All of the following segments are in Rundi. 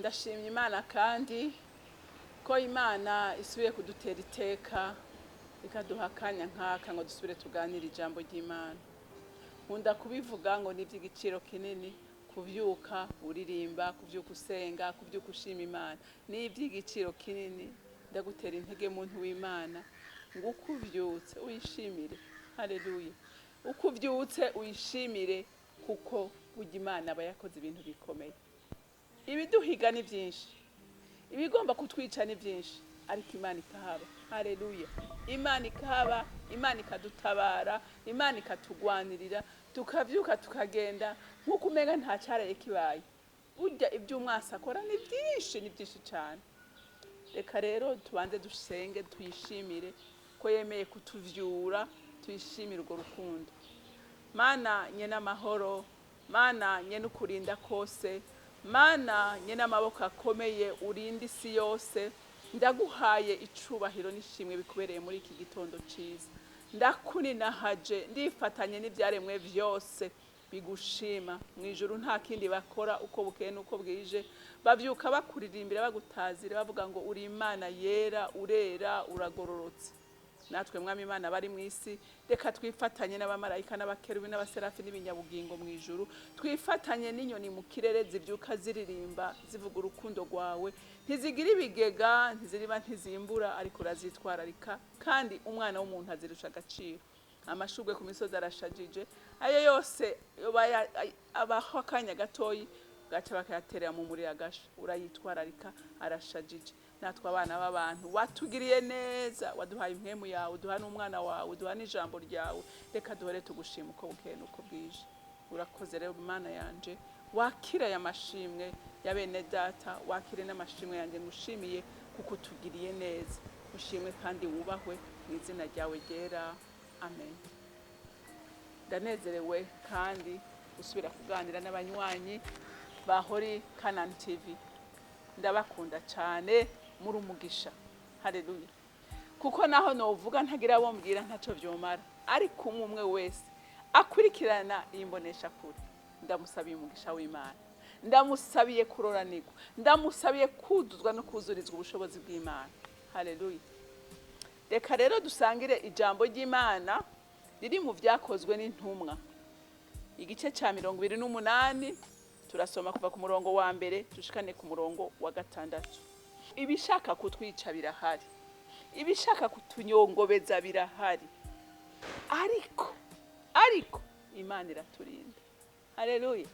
Ndashimye Imana kandi ko Imana isubiye kudutera iteka, ikaduha akanya nk'aka ngo dusubire tuganire ijambo ry'Imana. Nkunda kubivuga ngo ni iby'igiciro kinini kubyuka uririmba, kubyuka usenga, kubyuka ushima Imana, ni iby'igiciro kinini. Ndagutera intege, muntu w'Imana, ngo uko ubyutse uyishimire. Haleluya! Uko ubyutse uyishimire, kuko burya Imana aba yakoze ibintu bikomeye. Ibiduhiga ni byinshi, ibigomba kutwica ni byinshi, ariko Imana ikahaba. Haleluya! Imana ikahaba, Imana ikadutabara, Imana ikatugwanirira, tukavyuka tukagenda nk'uko umenga nta cyaraye kibaye. Burya ibyo umwasi akora ni byinshi, ni byinshi cyane. Reka rero tubanze dusenge, tuyishimire ko yemeye kutuvyura, tuyishimire urwo rukundo. Mana nyene amahoro, Mana nyene ukurinda kose, Mana nyene amaboko akomeye urinda isi yose, ndaguhaye icubahiro n'ishimwe bikubereye muri iki gitondo ciza. Ndakuninahaje, ndifatanye n'ivyaremwe vyose bigushima mu ijuru. Nta kindi bakora, uko bukeye n'uko bwije bavyuka bakuririmbira, bagutazira, bavuga ngo uri Imana yera, urera, uragororotse. Natwe, Mwami Imana, bari mu isi, reka twifatanye n'abamarayika n'abakerubi n'abaserafi n'ibinyabugingo mu ijuru, twifatanye n'inyoni mu kirere zivyuka ziririmba, zivuga urukundo rwawe. Ntizigira ibigega, ntiziriba, ntizimbura, ariko urazitwararika, kandi umwana w'umuntu azirusha agaciro. Amashurwe ku misozi arashajije, ayo yose yoba abaho akanya gatoyi, gaca bakayaterera mu muriro agasha. Urayitwararika, arashajije. Natwe abana b'abantu watugiriye neza, waduhaye impwemu yawe, uduha n'umwana wawe, uduha n'ijambo ryawe. Reka duhore tugushima uko bukeye n'uko bwije. Urakoze rero, Mana yanje. Wakire aya mashimwe ya bene data, wakire n'amashimwe yanjye ngushimiye kuko utugiriye neza. Ushimwe kandi wubahwe mu izina ryawe ryera, amen. Ndanezerewe kandi gusubira kuganira n'abanywanyi ba Holy Canaan TV. Ndabakunda cyane, muri umugisha. Haleluya! Kuko naho novuga ntagira abo mbwira, ntacyo vyomara, ariko umwe umwe wese akurikirana iyi mboneshakure, ndamusabiye umugisha w'Imana, ndamusabiye kuroranirwa, ndamusabiye kuzuzwa no kuzurizwa ubushobozi bw'Imana. Haleluya! Reka rero dusangire ijambo ry'Imana riri mu Vyakozwe n'Intumwa, igice cya 28. Turasoma kuva ku murongo wa mbere dushikane ku murongo wa gatandatu. Ibishaka kutwica birahari, ibishaka kutunyongobeza birahari, ariko Imana iraturinda. Haleluya!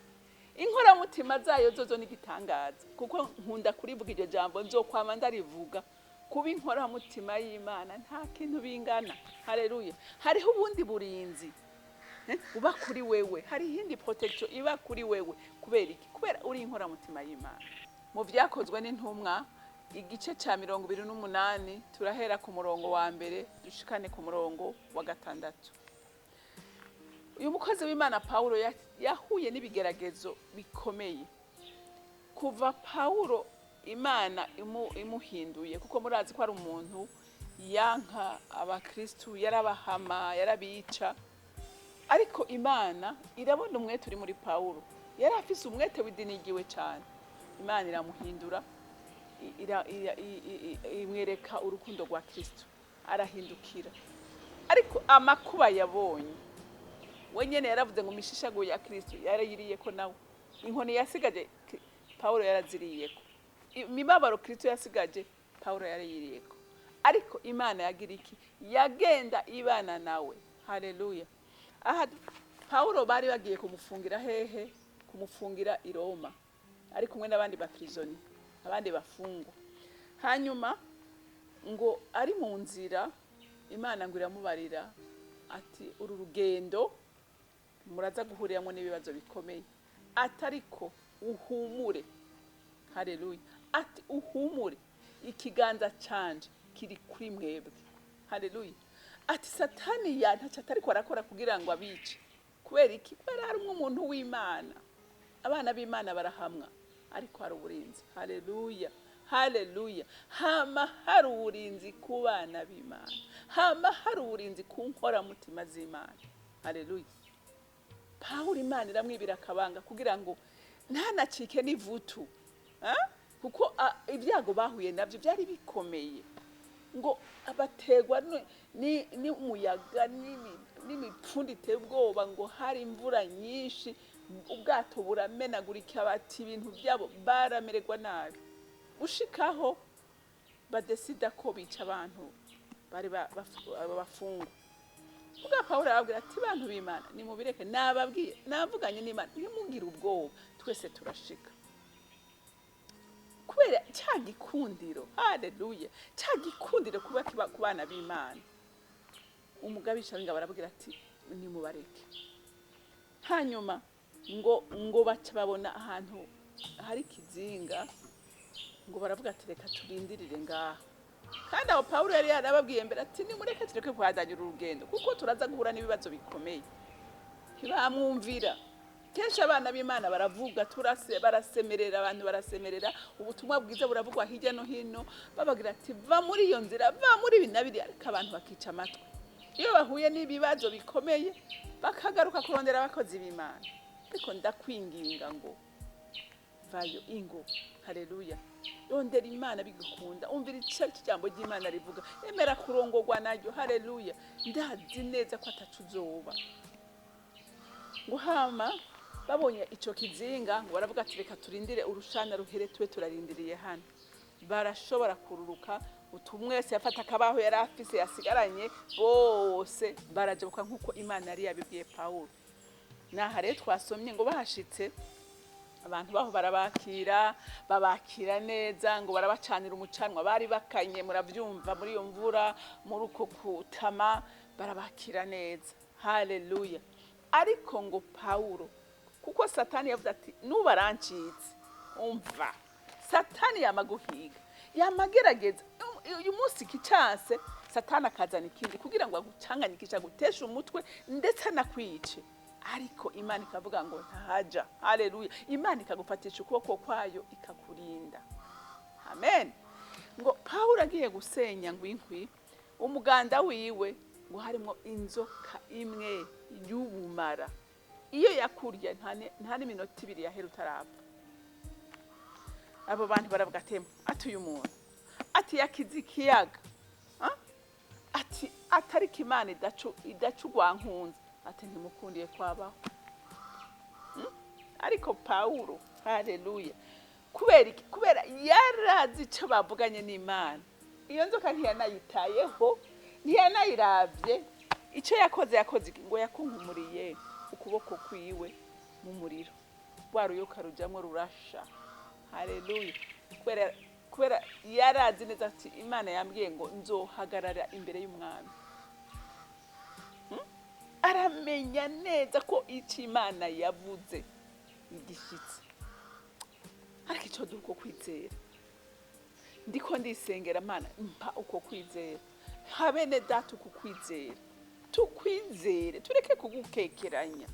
Inkoramutima zayo zozo n'igitangaza, kuko nkunda kurivuga iryo jambo, nzokwama ndarivuga. Kuba inkoramutima y'Imana nta kintu bingana. Haleluya! Hariho ubundi burinzi uba kuri wewe, hari iyindi protection iba kuri wewe. Kubera iki? Kubera uri inkoramutima y'Imana. Mu Vyakozwe n'Intumwa, igice cya 28, turahera ku murongo wa mbere dushikane ku murongo wa gatandatu. Uyu mukozi w'Imana Pawulo yahuye n'ibigeragezo bikomeye. Kuva Pawulo Imana imuhinduye, kuko murazi ko ari umuntu yanka abakristu, yarabahama, yarabica, ariko Imana irabona umwete uri muri Pawulo. Yari afise umwete w'idini ryiwe cyane. Imana iramuhindura, imwereka urukundo rwa Kristo, arahindukira. Ariko amakuba yabonye, we nyene yaravuze ngo imishishago ya Kristo yarayiriyeko nawe. Inkoni yasigaje Pawulo yaraziriyeko, imibabaro Kristo yasigaje Pawulo yarayiriyeko. Ariko Imana yagira iki? Yagenda ibana nawe. Haleluya! Aha Pawulo bari bagiye kumufungira hehe? Kumufungira i Roma, ari kumwe n'abandi baprisonniers, abandi bafungwa. Hanyuma ngo ari mu nzira, Imana ngo iramubarira ati: "Uru rugendo muraza guhuriramo n'ibibazo bikomeye," atariko uhumure. Haleluya! Ati: "Uhumure, ikiganza canje kiri kuri mwebwe." Haleluya! Ati: "Satani ya ntacyo atariko arakora kugira ngo abice." Kubera iki? Kubera hari umuntu w'Imana. Abana b'Imana barahamwa, ariko hari uburinzi. Haleluya, haleluya! Hama hari uburinzi ku bana b'Imana, hama hari uburinzi ku nkoramutima z'Imana. Haleluya! Pawulo Imana iramwibira akabanga kugira ngo ntanacike n'ivutu. Ah? Kuko ibyago bahuye nabyo byari bikomeye, ngo bategwa n'umuyaga n'imipfundo iteye ubwoba, ngo hari imvura nyinshi, ubwato buramenagurika, bati ibintu byabo baramererwa nabi, gushikaho badesida ko bica abantu bari abafungwa. Ubwa Pawulo arababwira ati: "Bantu b'Imana, nimubireke, nababwiye, navuganye n'Imana, ntimugire ubwoba, twese turashika." Kubera cya gikundiro, haleluya, cya gikundiro kuba kiba ku bana b'Imana. Umugabisha w'ingabo arababwira ati: "Nimubareke." Hanyuma ngo baca babona ahantu hari ikizinga, ngo baravuga ati: "Reka turindirire ngaha." Kandi aho Pawulo yari yarababwiye mbere ati: "Nimureke, tureke kuhadangira urugendo, kuko turaza guhura n'ibibazo bikomeye." Ntibamwumvira. Kenshi abana b'Imana baravuga, turase, barasemerera, abantu barasemerera, ubutumwa bwiza buravugwa hirya no hino, bababwira ati: "Va muri iyo nzira, va muri ibi na biriya." Ariko abantu bakica amatwi. Iyo bahuye n'ibibazo bikomeye, bakagaruka kurondera abakozi b'Imana. Ariko ndakwinginga ngo vayo, ingo, haleluya, rondera Imana bigukunda, umvira icyo ijambo ry'Imana rivuga, emera kurongorwa naryo, haleluya. Ndazi neza ko atacu uzoba. Ngo hama babonye ico kizinga, ngo baravuga ati: "Reka turindire urushana ruhere, tube turarindiriye hano." Barashobora kururuka, utumwese yafata akabaho yari afise yasigaranye, bose barajabuka nk'uko Imana yari yabibwiye Pawulo. Naha rero twasomye ngo bahashitse, abantu baho barabakira, babakira neza, ngo barabacanira umucanwa, bari bakanye, murabyumva, muri iyo mvura, muri uko kutama, barabakira neza, haleluya. Ariko ngo Pawulo, kuko Satani yavuze ati: "Nubarancitse." Umva, Satani yamaguhiga, yamagerageza. Uyu munsi kicanse, Satani akazana ikindi kugira ngo agucanganyikishe, aguteshe umutwe, ndetse anakwice. Ariko Imana ikavuga ngo ntahaja, haleluya. Imana ikagufatisha ukuboko kwayo, ikakurinda, amen. Ngo Pawulo agiye gusenya ngo inkwi, umuganda wiwe ngo harimo inzoka imwe y'ubumara. Iyo yakurya, nta n'iminota 2 yahera utarapfa. Abo bantu baravuga ati: "Ati uyu muntu, ati yakize ikiyaga, ah? Ati atariko Imana idacu idaca urwankunze, ati ntimukundiye kwabaho." Ariko Pawulo, haleluya, kubera iki? Kubera yarazi icyo bavuganye n'Imana. Iyo nzoka ntiyanayitayeho, ntiyanayiravye. Icyo yakoze, yakoze iki? Ngo yakunkumuriye ukuboko kwiwe mu muriro, rwa ruyoka rujamwo rurasha, haleluya. Kubera yarazi neza ati: "Imana yambwiye ngo nzohagarara imbere y'umwami." Aramenya neza ko icyo Imana yavuze igishyitsi. Ariko icyo duha uko kwizera, ndiko ndisengera: Mana, mpa uko kwizera, habene data uko kwizera, tukwizere, tureke kugukekeranya.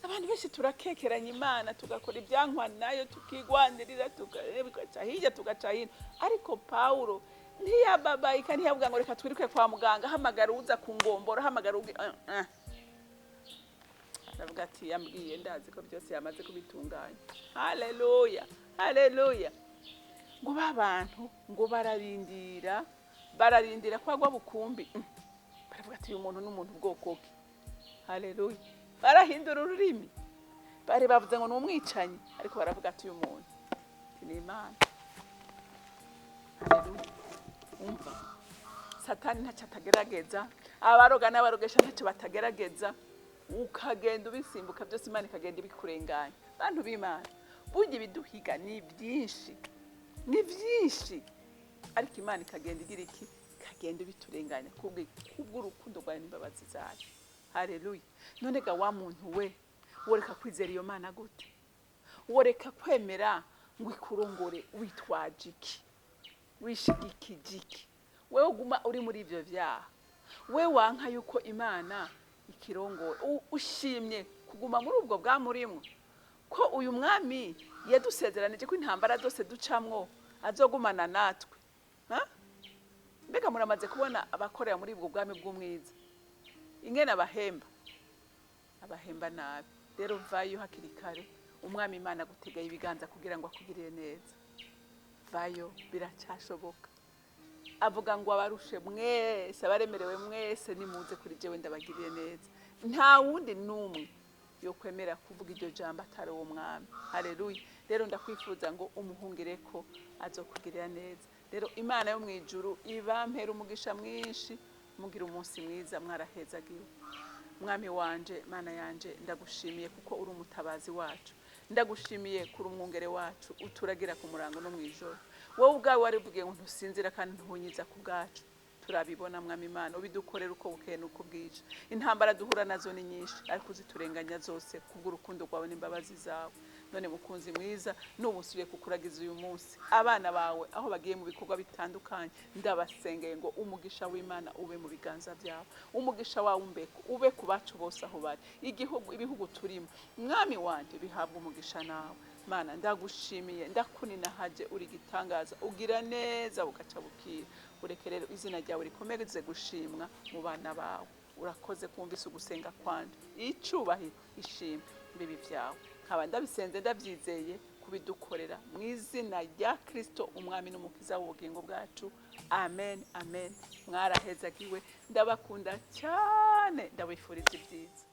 Abantu benshi turakekeranya Imana, tugakora ibyankwa nayo, tukigwanirira, tugaca hirya, tugaca hino. Ariko Pawulo ntiyababayika, ntiyavuga ngo: "Reka twiruke kwa muganga, hamagara uza ku ngomboro, hamagara ugi." Aravuga ati: "Yambwiye, ndazi ko byose yamaze kubitunganya." Haleluya, haleluya. Ngo ba bantu ngo bararindira, bararindira ko agwa bukumbi. Baravuga ati: "Uyu muntu ni umuntu bwoko ki?" Haleluya. Barahindura ururimi, bari bavuze ngo ni umwicanyi, ariko baravuga ati: "Uyu muntu ni Imana." Haleluya. Umva, Satani ntacyo atagerageza, abaroga n'abarogesha ntacyo batagerageza. Ukagenda ubisimbuka byose, Imana ikagenda ibikurenganya. Bantu b'Imana, burya ibiduhiga ni byinshi, ni byinshi, ariko Imana ikagenda igira iki? Ikagenda ibiturenganya kubw'urukundo rwayo n'imbabazi zayo, haleluya. None ga wa muntu we, woreka kwizera iyo Mana gute? Woreka kwemera ngo ikurongore witwaje iki? Wishigikije iki? Wewe uguma uri muri ivyo vyaha, we wanka yuko Imana ikirongora, ushimye kuguma muri ubwo bwamurimwo, ko uyu mwami yadusezeranije ko intambara zose ducamwo azogumana natwe, ha? Mbega muramaze kubona abakorera muri ubwo bwami bw'umwiza ingene abahemba, abahemba nabi? Rero vayo hakiri kare, umwami Imana agutegeye ibiganza kugira ngo akugirire neza. Vayo, biracyashoboka. Avuga ngo abarushe mwese, abaremerewe mwese, nimuze kuri jewe ndabagiriye neza. Nta wundi n'umwe yokwemera kuvuga iryo jambo atari uwo mwami. Haleluya! Rero ndakwifuza ngo umuhungire ko azokugirira neza. Rero Imana yo mu ijuru ibampera umugisha mwinshi, mugira umunsi mwiza, mwarahezagiwe. Mwami wanje, Mana yanje, ndagushimiye kuko uri umutabazi wacu. Ndagushimiye kuri umwungere wacu uturagira ku murango no mu ijoro. Wowe ubwawe warivugiye ngo ntusinzira kandi ntuhunyiza ku bwacu. Turabibona, Mwami Imana, ubidukorera uko bukeye n'uko bwije. Intambara duhura nazo ni nyinshi, ariko uziturenganya zose kubw'urukundo rwawe n'imbabazi zawe. None mukunzi mwiza, n'ubu nsubiye kukuragiza uyu munsi abana bawe aho bagiye mu bikorwa bitandukanye. Ndabasengeye ngo umugisha w'Imana ube mu biganza byawe, umugisha wawe umbeko ube ku bacu bose aho bari, igihugu, ibihugu turimo, Mwami wanje, bihabwa umugisha nawe. Mana, ndagushimiye, ndakuninahaje, uri gitangaza, ugira neza bugaca bukira. Ureke rero izina ryawe rikomeze gushimwa mu bana bawe. Urakoze kumvise ugusenga kwanje. Icubahiro, ishimwe bibi byawe. Nkaba ndabisenze ndabyizeye kubidukorera mu izina rya Kristo, umwami n'umukiza w'ubugingo bwacu. Amen, amen. Mwarahezagiwe, ndabakunda cyane, ndabifuriza ibyiza.